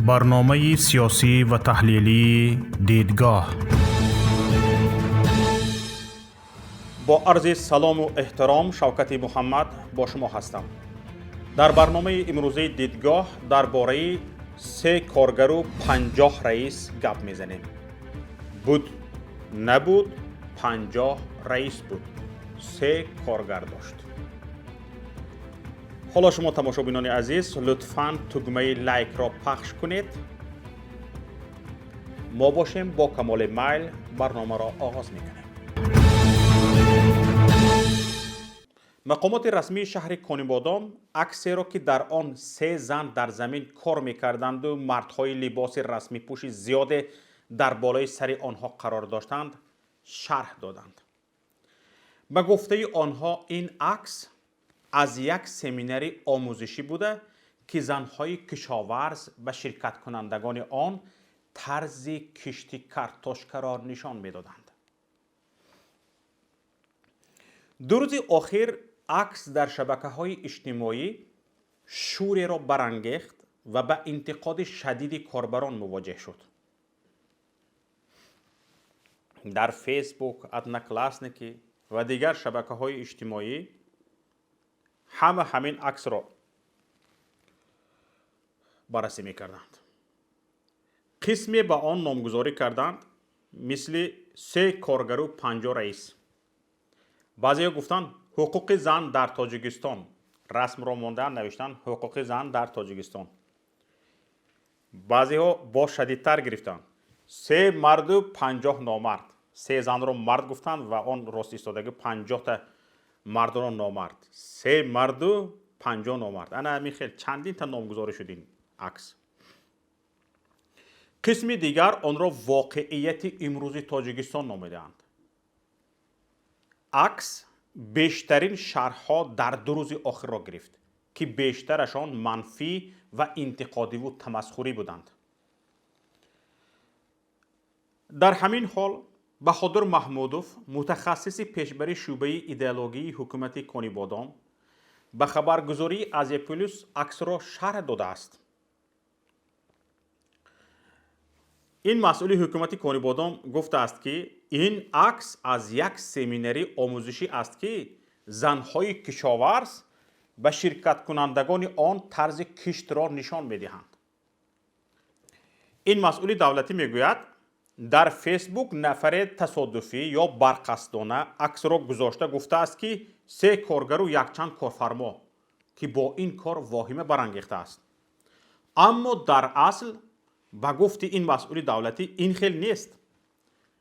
Барномаи сиёсӣ ва таҳлилии «Дидгоҳ». Бо арзи салому эҳтиром, Шавкати Муҳаммад бо шумо ҳастам. Дар барномаи имрӯзаи «Дидгоҳ» дар бораи се коргару 50 раис гап мезанем. Буд, набуд, 50 раис буд, се коргар дошт. Ҳоло шумо, тамошобинони азиз, лутфан тугмаи лайкро пахш кунед. Мо бошем, бо камоли майл барномаро оғоз мекунем. Мақомоти расмии шаҳри Конибодом аксеро, ки дар он се зан дар замин кор мекарданду мардҳои либоси расмипӯши зиёде дар болои сари онҳо қарор доштанд, шарҳ доданд. Ба гуфтаи онҳо, ин акс аз як семинари омӯзишӣ буда, ки занҳои кишоварз ба ширкаткунандагони он тарзи кишти картошкаро нишон медоданд. Ду рӯзи охир акс дар шабакаҳои иҷтимоӣ шӯреро барангехт ва ба интиқоди шадиди корбарон мувоҷеҳ шуд. Дар Фейсбук, Одноклассники ва дигар шабакаҳои иҷтимоӣ ҳама ҳамин аксро баррасӣ мекарданд. Қисме ба он номгузорӣ карданд, мисли се коргару 50 раис. Баъзеҳо гуфтанд: «Ҳуқуқи зан дар Тоҷикистон». Расмро мондаанд, навиштанд: «Ҳуқуқи зан дар Тоҷикистон». Баъзеҳо боз шадидтар гирифтанд: «Се марду 50 номард». Се занро мард гуфтанд ва он рост истодаги 50-та мардро номард. Се марду 50 номард. Ана ҳамин хел чандинта номгузорӣ шуд ин акс. Қисми дигар онро воқеияти имрӯзи Тоҷикистон номидаанд. Акс бештарин шарҳҳо дар 2 рӯзи охирро гирифт, ки бештарашон манфӣ ва интиқодиву тамасхурӣ буданд. Дар ҳамин ҳол Баҳодур Маҳмудов, мутахассиси пешбари шӯъбаи идеологии ҳукумати Конибодом, ба хабаргузории Азия Плюс аксро шарҳ додааст. Ин масъули ҳукумати Конибодом гуфтааст, ки ин акс аз як семинари омӯзишӣ аст, ки занҳои кишоварз ба ширкаткунандагони он тарзи киштро нишон медиҳанд. Ин масъули давлатӣ мегӯяд, дар Фейсбук нафаре тасодуфӣ ё барқасдона аксро гузошта гуфтааст, ки се коргару якчанд корфармо, ки бо ин кор воҳима барангехтааст. Аммо дар асл, ба гуфти ин масъули давлатӣ, ин хел нест.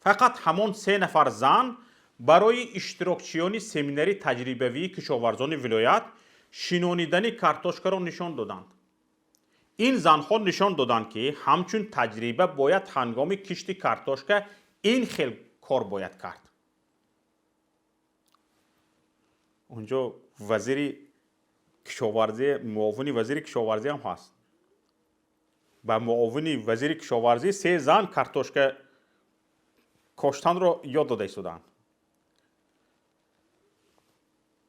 Фақат ҳамон се нафар зан барои иштирокчиёни семинари таҷрибавии кишоварзони вилоят шинонидани картошкаро нишон доданд. Ин занҳо нишон доданд, ки ҳамчун таҷриба бояд ҳангоми кишти картошка ин хел кор бояд кард. Унҷо вазири кишоварзӣ, муовини вазири кишоварзӣ ҳам ҳаст. Ба муовини вазири кишоварзӣ се зан картошка коштанро ёд дода истоданд.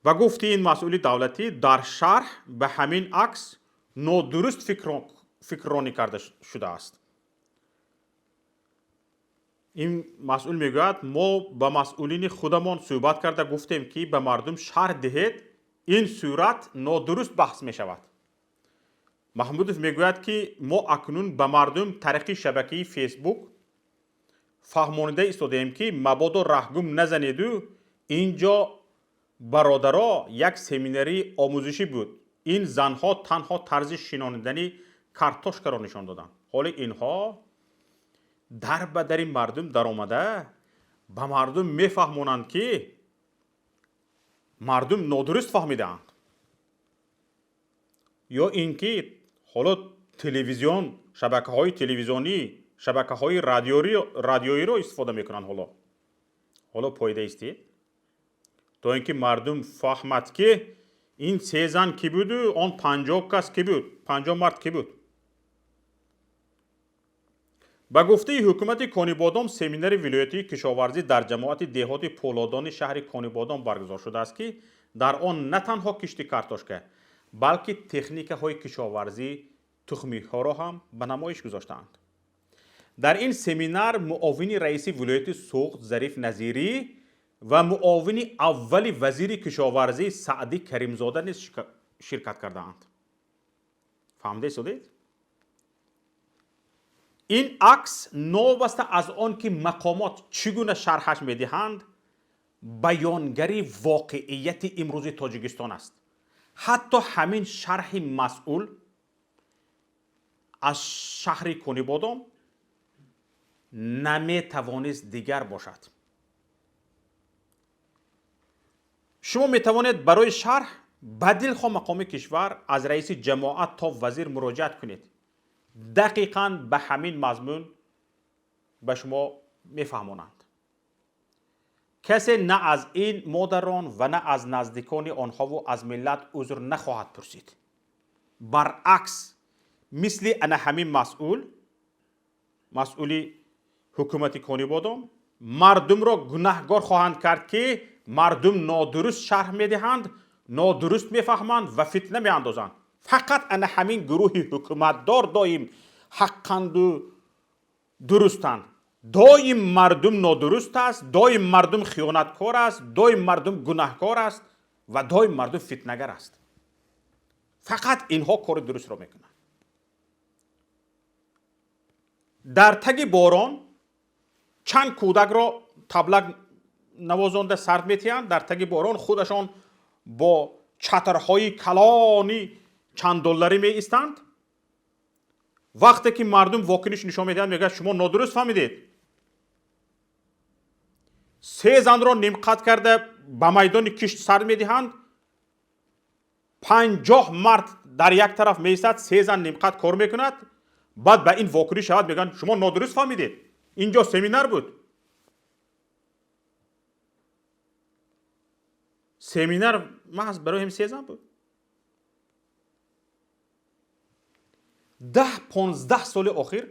Ба гуфти ин масъули давлатӣ, дар шарҳ ба ҳамин акс нодуруст фикрронӣ карда шудааст. Ин масъул мегӯяд, мо ба масъулини худамон суҳбат карда гуфтем, ки ба мардум шарҳ диҳед, ин сурат нодуруст баҳс мешавад. Маҳмудов мегӯяд, ки мо акнун ба мардум тариқи шабакаи Фейсбук фаҳмонида истодаем, ки мабодо раҳгум назанеду ин ҷо, бародаро, як семинари омӯзишӣ буд. Ин занҳо танҳо тарзи шинонидани картошкаро нишон доданд. Ҳоли инҳо дар ба дари мардум даромада ба мардум мефаҳмонанд, ки мардум нодуруст фаҳмидаанд. Ё ин ки ҳоло телевизион, шабакаҳои телевизионӣ, шабакаҳои радиоиро истифода мекунанд. Ҳоло поида истед, то ин ки мардум фаҳмад, ки ин се зан кӣ буду он 50 кас кӣ буд, 50 мард кӣ буд. Ба гуфтаи ҳукумати Конибодом, семинари вилоятии кишоварзӣ дар ҷамоати деҳоти Полодони шаҳри Конибодом баргузор шудааст, ки дар он на танҳо кишти картошка, балки техникаҳои кишоварзӣ Тухмиҳоро ҳам ба намоиш гузоштаанд. Дар ин семинар муовини раиси вилояти Суғд Зариф Назирӣ ва муовини аввали вазири кишоварзӣ Саъдӣ Каримзода низ ширкат кардаанд. Фаҳмида истодед? Ин акс, новобаста аз он ки мақомот чӣ гуна шарҳаш медиҳанд, баёнгари воқеияти имрӯзи Тоҷикистон аст. Ҳатто ҳамин шарҳи масъул аз шаҳри Конибодом наметавонист дигар бошад. Шумо метавонед барои шарҳ ба дилхоҳ мақоми кишвар, аз раиси ҷамоат то вазир, муроҷиат кунед. Дақиқан ба ҳамин мазмун ба шумо мефаҳмонанд. Касе на аз ин модарон ва на аз наздикони онҳову аз миллат узр нахоҳад пурсид. Баръакс, мисли ана ҳамин масъул, масъули ҳукумати Конибодом, мардумро гунаҳгор хоҳанд кард, ки мардум нодуруст шарҳ медиҳанд, нодуруст мефаҳманд ва фитна меандозанд. Фақат ана ҳамин гурӯҳи ҳукуматдор доим ҳаққанду дурустанд. Доим мардум нодуруст аст, доим мардум хиёнаткор аст, доим мардум гунаҳкор аст ва доим мардум фитнагар аст. Фақат инҳо кори дурустро мекунанд. Дар таги борон чанд кӯдакро таблак навозонда сард метиҳанд. Дар таги борон худашон бо чатрҳои калони чанд долларӣ меистанд. Вақте ки мардум вокуниш нишон медиҳанд, мегӯяд: «Шумо нодуруст фаҳмидед». Се занро нимқат карда ба майдони кишт сар медиҳанд. 50 мард дар як тараф меистад, се зан нимқат кор мекунад. Баъд ба ин вокуниш шавад, мегӯянд: «Шумо нодуруст фаҳмидед, инҷо семинар буд». Семинар маҳз барои ҳам се зан буд. 10-15 соли охир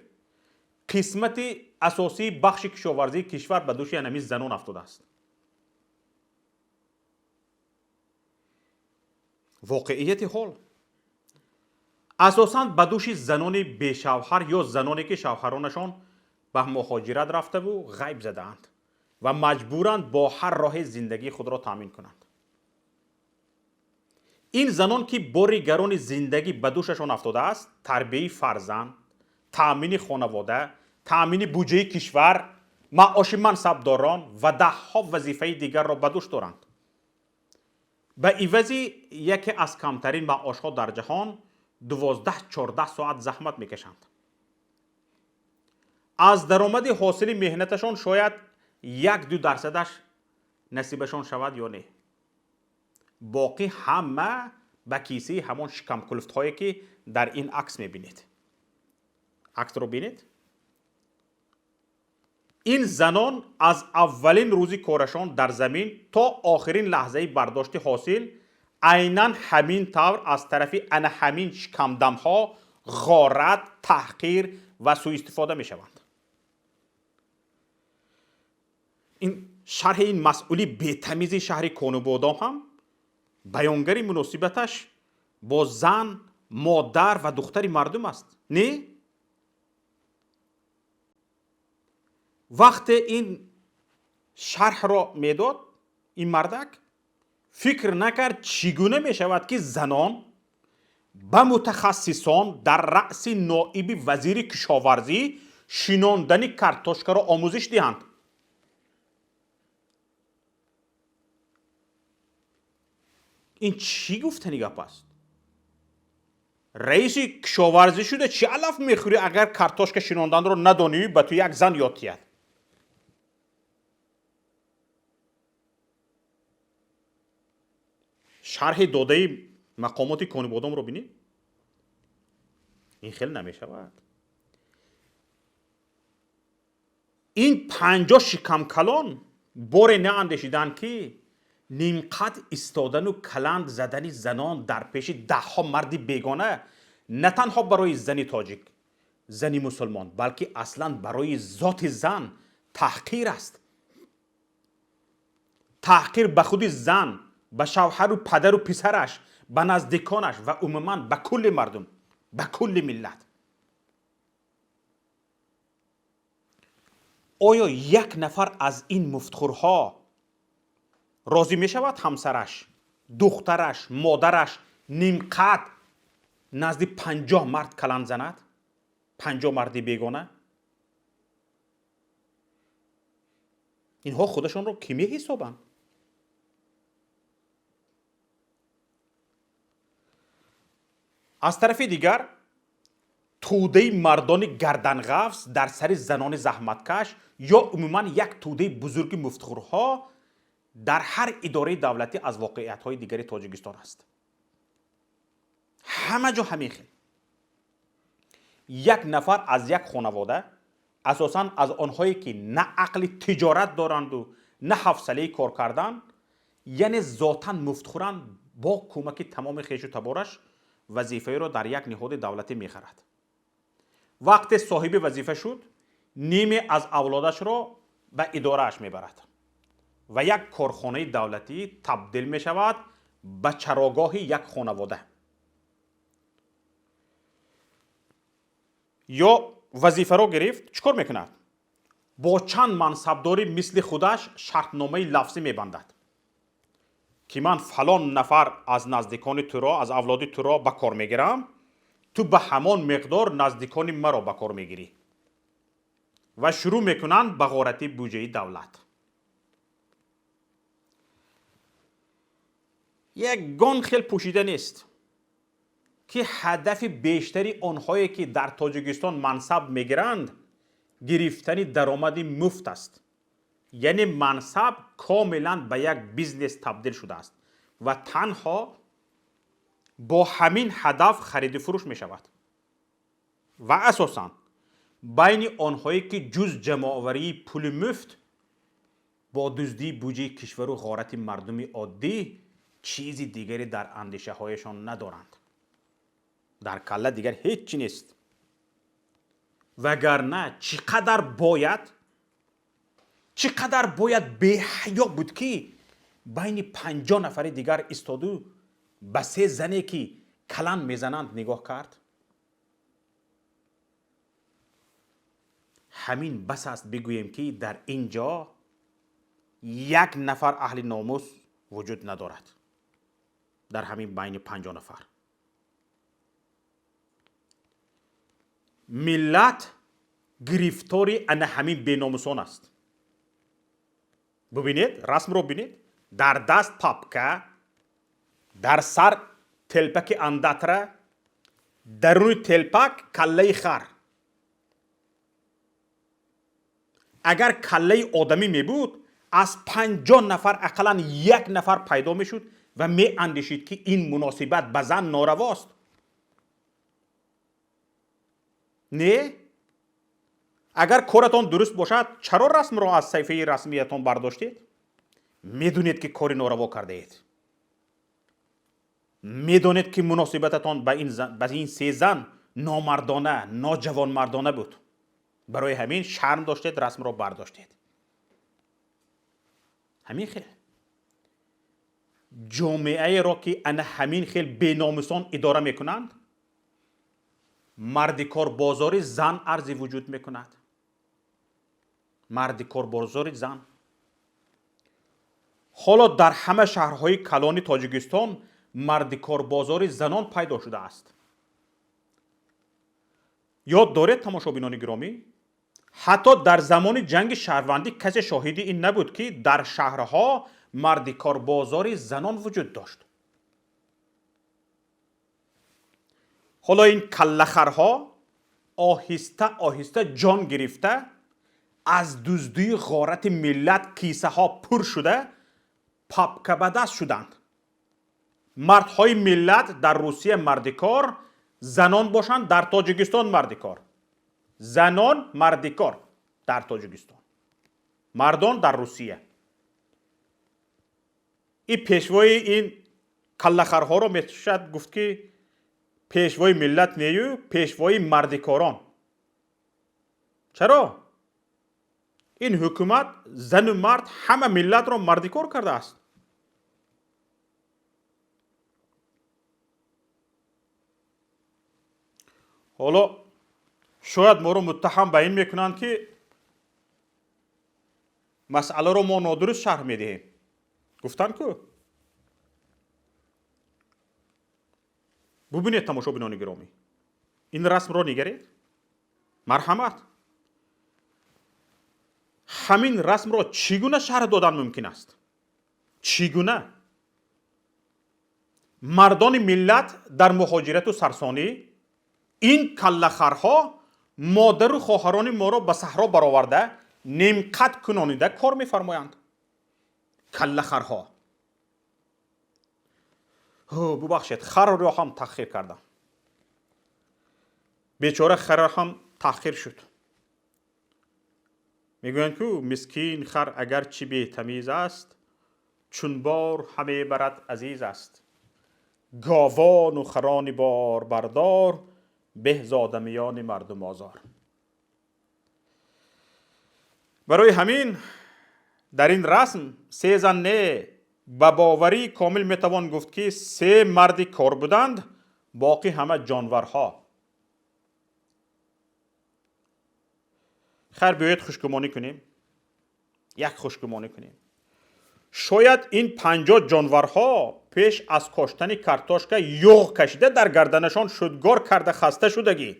қисмати асосии бахши кишоварзии кишвар ба дӯши ҳамин занон афтодааст. Воқеияти ҳол, асосан ба дӯши занони бешавҳар ё заноне, ки шавҳаронашон ба муҳоҷират рафтаву ғайб задаанд ва маҷбуранд бо ҳар роҳе зиндагии худро таъмин кунанд. Ин занон, ки бори гарони зиндагӣ ба дӯшашон афтодааст, тарбияи фарзанд, таъмини хонавода, таъмини буҷаи кишвар, маоши мансабдорон ва даҳҳо вазифаи дигарро ба дӯш доранд. Ба ивази яке аз камтарин маошҳо дар ҷаҳон 12-14 соат заҳмат мекашанд. Аз даромади ҳосили меҳнаташон шояд 1-2 дарсадаш насибашон шавад ё не. Боқӣ ҳама ба кисаи ҳамон шикамкулфтҳое, ки дар ин акс мебинед. Аксро бинед. Ин занон аз аввалин рӯзи корашон дар замин то охирин лаҳзаи бардошти ҳосил айнан ҳамин тавр аз тарафи ана ҳамин шикамдамҳо ғорат, таҳқир ва сӯистифода мешаванд. Ин шарҳи ин масъули бетамизи шаҳри Конубодом ҳам баёнгари муносибаташ бо зан, модар ва духтари мардум аст, не? Вақте ин шарҳро медод, ин мардак фикр накард, чӣ гуна мешавад, ки занон ба мутахассисон дар раъси ноиби вазири кишоварзӣ шинондани картошкаро омӯзиш диҳанд. Ин чӣ гуфтани гап аст? Раиси кишоварзӣ шуда, чӣ алаф мехӯрӣ, агар картошка шинонданро надонӣ, ба ту як зан ёд диҳад? Шарҳи додаи мақомоти Конибодомро бинед. Ин хеле намешавад. Ин 50 шикамкалон боре наандешиданд, ки нимқад истодану каланд задани занон дар пеши даҳҳо марди бегона на танҳо барои зани тоҷик, зани мусулмон, балки аслан барои зоти зан таҳқир аст. Таҳқир ба худи зан, ба шавҳару падару писараш, ба наздиконаш ва умуман ба кулли мардум. Ба кулли миллат. Оё як нафар аз ин муфтхӯрҳо розӣ мешавад ҳамсараш, духтараш, модараш нимқад назди 50 мард каланд занад? 50 марди бегона? Инҳо худашонро кӣ меҳисобанд? Аз тарафи дигар, тӯдаи мардони гарданғафз дар сари занони заҳматкаш ё умуман як тӯдаи бузурги муфтхӯрҳо дар ҳар идораи давлатӣ аз воқеиятҳои дигари Тоҷикистон аст. Ҳама ҷо ҳамин хел. Як нафар аз як хонавода, асосан аз онҳое ки на ақли тиҷорат доранду на ҳавсалаи кор кардан, яъне зотан муфтхӯранд, бо кӯмаки тамоми хешу табораш вазифаеро дар як ниҳоди давлатӣ мехарад. Вақте соҳиби вазифа шуд, ниме аз авлодашро ба идорааш мебарад ва як корхонаи давлатӣ табдил мешавад ба чарогоҳи як хонавода. Ё вазифаро гирифт, чӣ кор мекунад? Бо чанд мансабдори мисли худаш шартномаи лафзӣ мебандад, ки ман фалон нафар аз наздикони туро, аз авлоди туро ба кор мегирам, ту ба ҳамон миқдор наздикони маро ба кор мегирӣ. Ва шурӯъ мекунанд ба ғорати буҷаи давлат. Ягон хел пӯшида нест, ки ҳадафи бештари онҳое ки дар Тоҷикистон мансаб мегиранд, гирифтани даромади муфт аст. Яъне мансаб комилан ба як бизнес табдил шудааст ва танҳо бо ҳамин ҳадаф хариду фурӯш мешавад. Ва асосан байни онҳое ки ҷуз ҷамъоварии пули муфт бо дуздии буҷаи кишвару ғорати мардуми оддӣ чизи дигаре дар андешаҳояшон надоранд. Дар калла дигар ҳеҷ чи нест. Вагарна чӣ қадар бояд беҳаё буд, ки байни 50 нафари дигар истоду ба се зане ки каланд мезананд нигоҳ кард? Ҳамин бас аст бигӯем, ки дар ин ҷо як нафар аҳли номус вуҷуд надорад. Дар ҳамин байни 50 нафар. Миллат гирифтори ана ҳамин беномусон аст. Бубинед, расмро бинед. Дар даст папка, дар сар телпаки андатра, даруни телпак каллаи хар. Агар каллаи одамӣ мебуд, аз 50 нафар ақаллан як нафар пайдо мешуд ва меандешид, ки ин муносибат ба зан норавост. Не? Агар коратон дуруст бошад, чаро расмро аз саҳифаи расмиятон бардоштед? Медонед, ки кори нораво кардаед. Медонед, ки муносибататон ба ин се зан номардона, ноҷавонмардона буд. Барои ҳамин шарм доштед, расмро бардоштед. Ҳамин хел ҷомеаеро, ки ана ҳамин хел беномусон идора мекунанд, марди корбозори зан арзи вуҷуд мекунад. Марди корбозори зан. Ҳоло дар ҳама шаҳрҳои калони Тоҷикистон марди корбозори занон пайдо шудааст. Ёд доред, тамошобинони гиромӣ, ҳатто дар замони ҷанги шаҳрвандӣ касе шоҳиди ин набуд, ки дар шаҳрҳо марди корбозори занон вуҷуд дошт. Ҳоло ин каллахарҳо оҳиста оҳиста ҷон гирифта аз дуздии ғорати миллат кисаҳо пур шуда папка ба даст шуданд. Мардҳои миллат дар Русия мардикор, занон бошанд дар Тоҷикистон мардикор. Занон мардикор дар Тоҷикистон, мардон дар Русия. И пешвои ин каллахарҳоро мешад гуфт, ки пешвои миллат нею, пешвои мардикорон. Чаро? Ин ҳукумат зану мард ҳама миллатро мардикор кардааст. Ҳоло шояд моро муттаҳам ба ин мекунанд, ки масъаларо мо нодуруст шарҳ медиҳем. Гуфтанд ку? Бубинед, тамошобинони гиромӣ, ин расмро нигаред. Марҳамат, ҳамин расмро чӣ гуна шарҳ додан мумкин аст? Чӣ гуна? Мардони миллат дар муҳоҷирату сарсонӣ, ин каллахарҳо модару хоҳарони моро ба саҳро бароварда, нимқад кунонида кор мефармоянд. Каллахарҳо. Бубахшед, харро ҳам таҳқир кардам. Бечора харро ҳам таҳқир шуд. Мегӯянд ку мискин хар агарчи бетамиз аст, чун бор ҳаме барад азиз аст. Говону харони борбардор беҳ з одамиёни мардумозор. Барои ҳамин дар ин расм се зан не, ба боварии комил метавон гуфт, ки се марди кор буданд, боқӣ ҳама ҷонварҳо. Хайр, биёед хушгумонӣ кунем, як хушгумонӣ кунем. Шояд ин 50 ҷонварҳо пеш аз коштани картошка юғ кашида дар гарданашон шудгор карда хаста шудагӣ.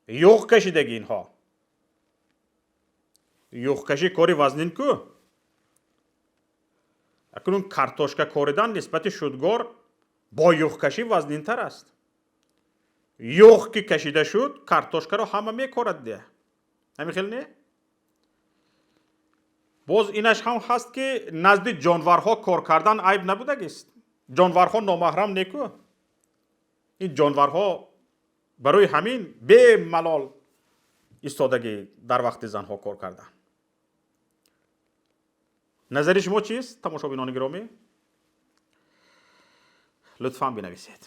Юғ кашидагӣ инҳо. Юғкашӣ кори вазнин ку? Акнун картошка коридан нисбати шудгор бо юғкашӣ вазнинтар аст. Юғ ки кашида шуд, картошкаро ҳама мекорад де. Ҳамин хел не? Боз инаш ҳам ҳаст, ки назди ҷонварҳо кор кардан айб набудагист. Ҷонварҳо номаҳрам неку. Ин ҷонварҳо барои ҳамин бемалол истодагӣ дар вақти занҳо кор кардан. Назари шумо чист, тамошобинони гиромӣ? Лутфан бинависед.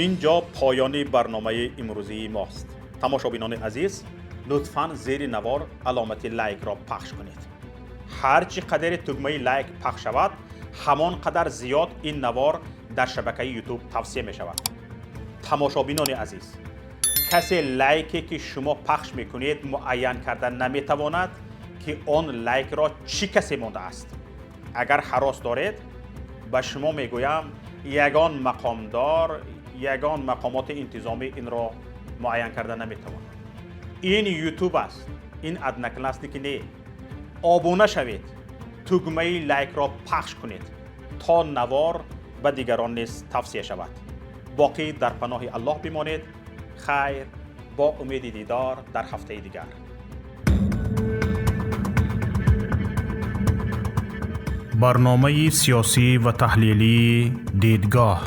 Ин ҷо поёни барномаи имрӯзии мост. Тамошобинони азиз, лутфан зери навор аломати лайкро пахш кунед. Ҳар чӣ қадаре тугмаи лайк пахш шавад, ҳамон қадар зиёд ин навор дар шабакаи ютуб тавсия мешавад. Тамошобинони азиз, касе лайке ки шумо пахш мекунед муайян карда наметавонад, ки он лайкро чӣ касе мондааст. Агар ҳарос доред, ба шумо мегӯям, ягон мақомдор, ягон мақомоти интизомӣ инро муайян карда наметавонад. Ин ютуб аст, ин Одноклассники не. Обуна шавед, тугмаи лайкро пахш кунед, то навор ба дигарон низ тавсия шавад. Боқӣ дар паноҳи Аллоҳ бимонед. Хайр, бо умеди дидор дар ҳафтаи дигар. Барномаи сиёсӣ ва таҳлилии Дидгоҳ.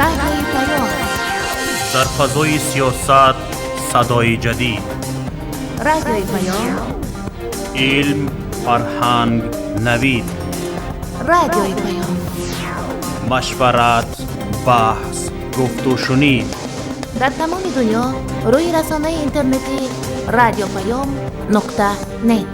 Радиои Паём. Дар фазои сиёсат садои ҷадид. Радиои Паём. Илм, фарҳанг, навид. Радиои Паём. Машварат, баҳс, гуфтушунид. Дар тамоми дунё рӯи расонаи интернетӣ радиопаём нуқта нет.